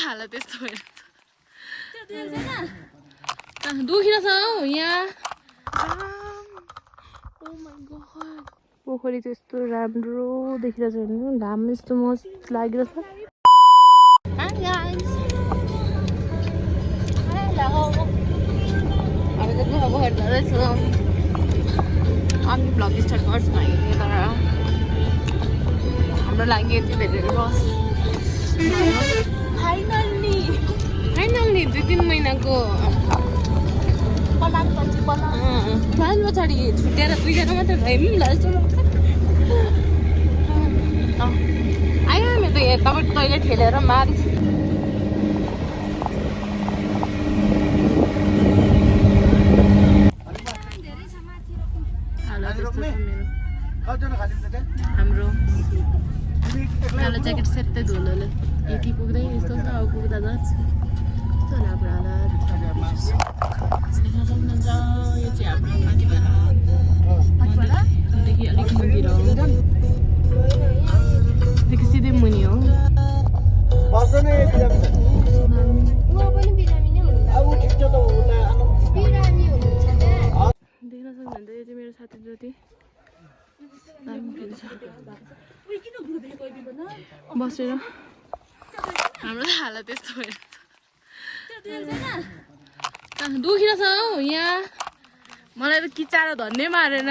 हालत यस्तो भएर दुखिरहेछ हौ यहाँ पोखरी चाहिँ यस्तो राम्रो देखिरहेछ हेर्नु घाम यस्तो मस्त लागिरहेछ अब चाहिँ गुफा पोखरी जाँदैछु अनि भ्लग स्टार्ट गर्छु हामीले तर हाम्रो लागि यति धेरै बस फाइनल्ली 2-3 महिनाको प्लान पछाडि छुट्याएर 2जना मात्रै भयौँ जस्तो आयो हामी त यहाँ तपाईँको टोइलेट खेलेर मारिस हाम्रो ज्याकेट सेट्टै धुलोले यति पुग्दै यस्तो छ अब पुग्दा जान्छ यस्तो होला हाम्रो हालत देख्न सक्नुहुन्छ यो चाहिँ हाम्रो माथिदेखि अलिक मुनि हो देखि सिधै मुनि हो देख्न सक्नुहुन्छ यो चाहिँ मेरो साथी ज्योति बसेर हाम्रो हालत यस्तो भएर दुखिरहेछ हौ यहाँ मलाई त किचाएर धन्नै मारेन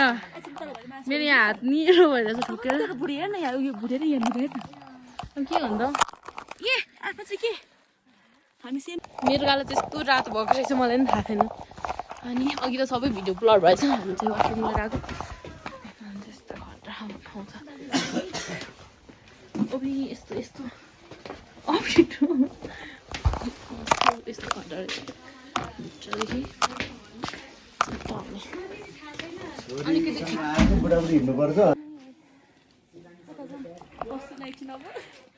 मेरो यहाँ हात निलो भएर ठोकेर बुढेर न यहाँ उयो बुढेर यहाँ बुढेर के भन्छ ए आफ्नो चाहिँ के हामी सेम मेरो गाला चाहिँ यस्तो रातो भएको रहेछ मलाई पनि थाहा थिएन अनि अघि त सबै भिडियो ब्लर भएछ हामी चाहिँ वासरुम लिएर आएको त्यस्तो खतरा ठाउँ छ ओबी यस्तो यस्तो अप्ठ्यारो यस्तो खतरा रहेछ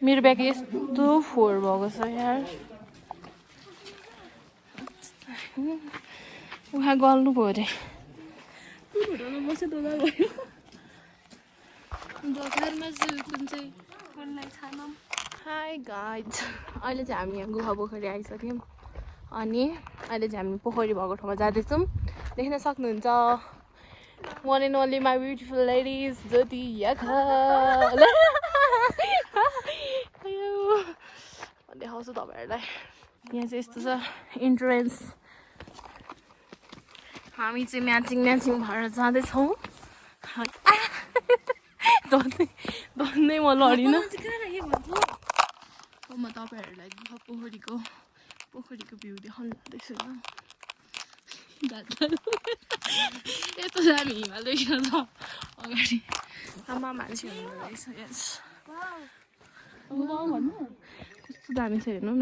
मेरो ब्याग यस्तो फोहोर भएको छ यार उहाँ गल्नु पऱ्यो अरे हाई गाइज अहिले चाहिँ हामी यहाँ गुफा पोखरी आइसक्यौँ अनि अहिले चाहिँ हामी पोखरी भएको ठाउँमा जाँदैछौँ देख्न सक्नुहुन्छ one and only my beautiful ladies Jyoti देखाउँछु तपाईँहरूलाई यहाँ चाहिँ यस्तो छ इन्ट्रेन्स हामी चाहिँ म्याचिङ भएर जाँदैछौँ धन्दै म लडिनँ म तपाईँहरूलाई गुफा पोखरीको भ्यू देखाउनु जाँदैछु यस्तो दामी हिमाल देखिन छ अगाडि आमा मान्छे हुनु रहेछ कस्तो दामी छ हेर्नु न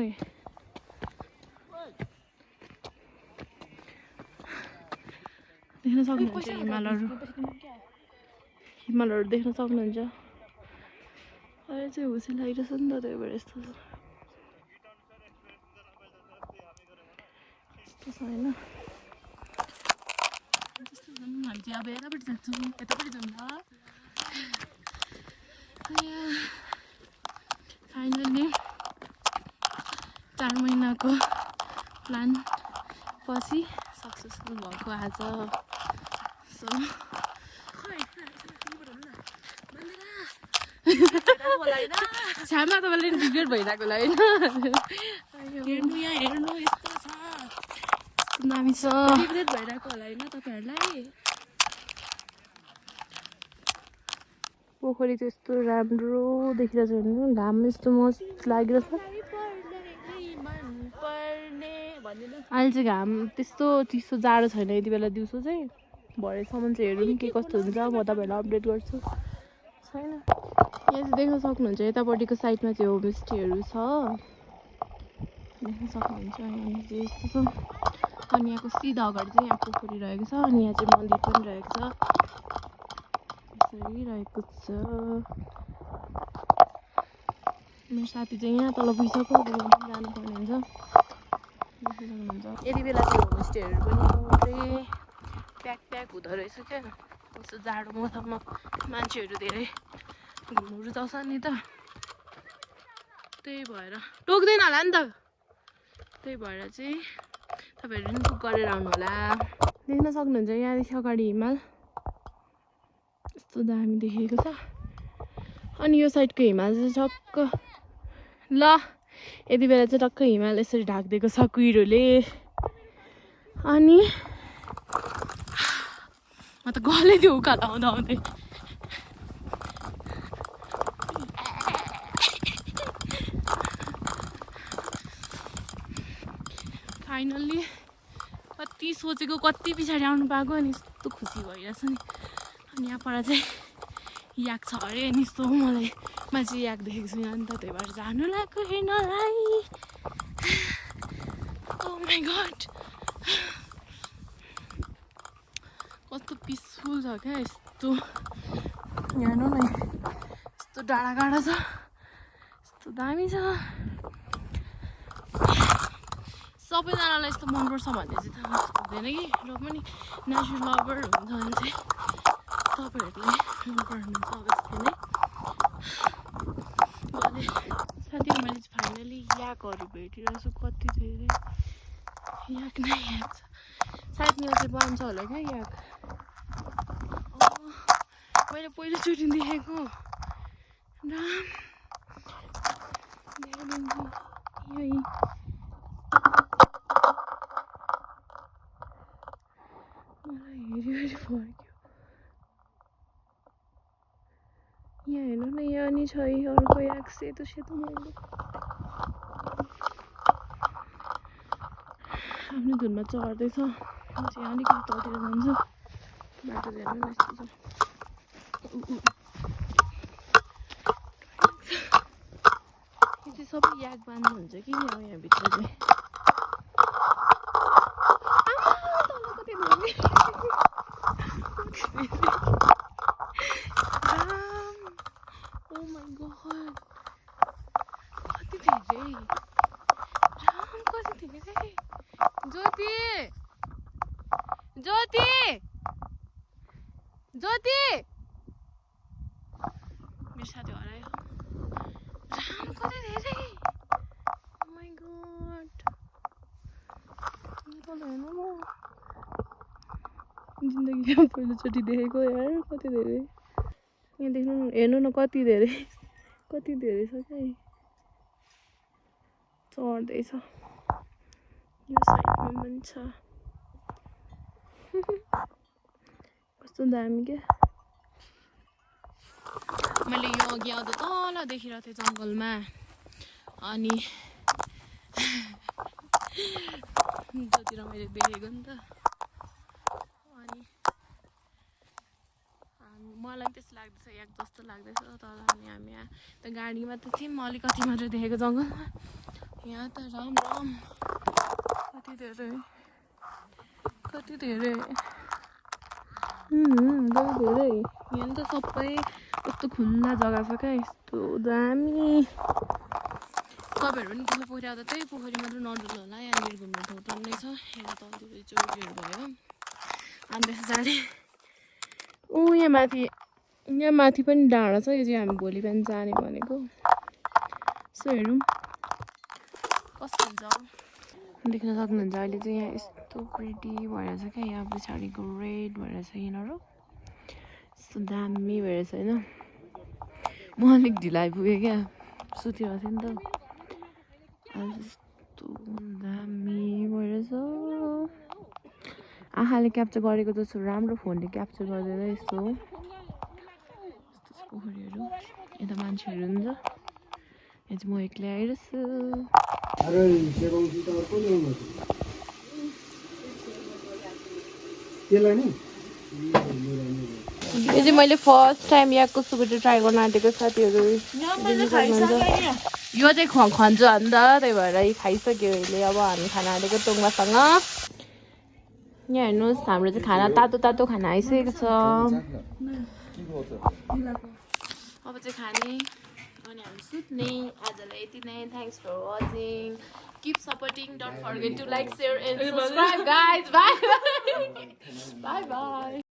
देख्न सक्नुहुन्छ हिमालहरू देख्न सक्नुहुन्छ अहिले चाहिँ हुसी लागिरहेछ नि त त्यही भएर यस्तो छ यस्तो छ होइन हामी चाहिँ अब यतापट्टि जान्छौँ यतापट्टि जाउँ फाइनली 4 महिनाको प्लान पछि सक्सेसफुल भएको आज सो छामा तपाईँले रिग्रेट भइरहेको होला होइन हेर्नु यस्तो छ दामी छ रिग्रेट भइरहेको होला होइन तपाईँहरूलाई पोखरी चाहिँ यस्तो राम्रो देखिरहेछ हेर्नु घाम यस्तो मस्त लागिरहेछ अहिले चाहिँ घाम त्यस्तो चिसो जाडो छैन यति बेला दिउँसो चाहिँ भरेसम्म चाहिँ हेरौँ के कस्तो हुन्छ म तपाईँहरूलाई अपडेट गर्छु छैन यहाँ चाहिँ देख्न सक्नुहुन्छ यतापट्टिको साइडमा चाहिँ होमस्टेहरू छ देख्न सक्नुहुन्छ यहाँ चाहिँ यस्तो छ अनि यहाँको सिधा अगाडि चाहिँ यहाँ पोखरी रहेको छ अनि यहाँ चाहिँ मन्दिर पनि रहेको छ यसरी रहेको छ मेरो साथी चाहिँ यहाँ तल पुगिसक्यो जानुपर्ने हुन्छ यति बेला चाहिँ होमस्टेहरू पनि पुरै प्याक हुँदो रहेछ क्या यस्तो जाडो मौसममा मान्छेहरू धेरै घुम्नु रुचाउँछ नि त त्यही भएर टोक्दैन होला नि त त्यही भएर चाहिँ तपाईँहरू पनि बुक गरेर आउनु होला देख्न सक्नुहुन्छ यहाँदेखि अगाडि हिमाल यस्तो दामी देखेको छ अनि यो साइडको हिमाल चाहिँ टक्क ल यति बेला चाहिँ टक्क हिमाल यसरी ढाकिदिएको छ कुहिरोले अनि म त गलै थियो उकालो आउँदा आउँदै फाइनल्ली कति सोचेको कति पछाडि आउनु पाएको अनि यस्तो खुसी भइरहेछ नि अनि यहाँ पर चाहिँ याक छ अरे अनि यस्तो मलाई चाहिँ याक देखेको छुइनँ नि त त्यही भएर जानु लाग्यो हेर्नलाई ओ माई गड कस्तो पिसफुल छ क्या यस्तो हेर्नु न यस्तो डाँडा काँडा छ यस्तो दामी छ सबैजनालाई यस्तो मनपर्छ भन्ने चाहिँ थाहा हुँदैन कि र पनि नेचर लभर हुन्छ भने चाहिँ तपाईँहरूले मनपर्नुहुन्छ अवश्य नै साथी मैले चाहिँ फाइनली याकहरू भेटिरहेको छु कति धेरै याक नै याक छ सायद मेरो चाहिँ बन्छ होला क्या याक मैले पहिलोचोटि देखेको राम देखाइदिन्छु यही मलाई हेरि फर्क्यो यहाँ हेर्नु न यहाँ नि छ अर्को याक सेतो सेतो मैले आफ्नो धुनमा चढ्दैछ म चाहिँ यहाँ अलिकति तलतिर जान्छु बाटो हेर्नु न यस्तो छ यो चाहिँ सबै याक बाँध्नुहुन्छ कि यहाँभित्र चाहिँ Oh my god. कति धेरै राम कति धेरै ज्योति ज्योति ज्योति मेरो साथी हरायो राम कति धेरै Oh my god. हेर्नु न जिन्दगीमा पहिलोचोटि देखेको यार कति धेरै यहाँ देख्नु हेर्नु न कति धेरै छ क्या चढ्दैछ यो साइडमा पनि छ कस्तो दामी क्या मैले यो अघि आउँदा तल देखिरहेको थिएँ जङ्गलमा अनि जतिर मैले देखेको नि त अनि मलाई त्यस्तो लाग्दैछ याक जस्तो लाग्दैछ तर अनि हामी यहाँ त गाडीमा त थियौँ अलिकति मात्र देखेको जङ्गलमा यहाँ त राम राम कति धेरै धेरै यहाँ त सबै कस्तो खुल्ला जग्गा छ क्या यस्तो दामी तपाईँहरू पनि ठुलो पोखरी आउँदा त्यही पोखरी मात्र नडुल्नु होला यहाँनिर घुम्ने ठाउँ टन्नै छ यहाँ तलतिर चौरीहरू भयो अनि त्यस पछाडि यहाँ माथि पनि डाँडा छ यो चाहिँ हामी भोलि बिहान जाने भनेको सो हेरौँ कस्तो हुन्छ देख्न सक्नुहुन्छ अहिले चाहिँ यहाँ यस्तो प्रिटी भएर छ क्या यहाँ पछाडिको रेड भएर छ यिनीहरू यस्तो दामी भएर छ होइन म अलिक ढिलो आइपुगेँ क्या सुतिरहेको थिएँ नि त यस्तो दामी भएर छ आँखाले क्याप्चर गरेको जस्तो राम्रो फोनले क्याप्चर गर्दैन यस्तो पोखरीहरू यता मान्छेहरू हुन्छ यहाँ चाहिँ म एक्लै आइरहेछु यो चाहिँ मैले फर्स्ट टाइम याकको सुकुटी ट्राई गर्न आँटेको साथीहरू यो चाहिँ खन्छु अन्त त्यही भएर खाइसक्यो अहिले अब हामी खाना आँटेको तोङ्बासँग यहाँ हेर्नुहोस् हाम्रो चाहिँ खाना तातो खाना आइसकेको छ अब चाहिँ खाने अनि हामी सुत्ने आजलाई यति नै thanks for watching keep supporting don't forget to like share and subscribe guys bye by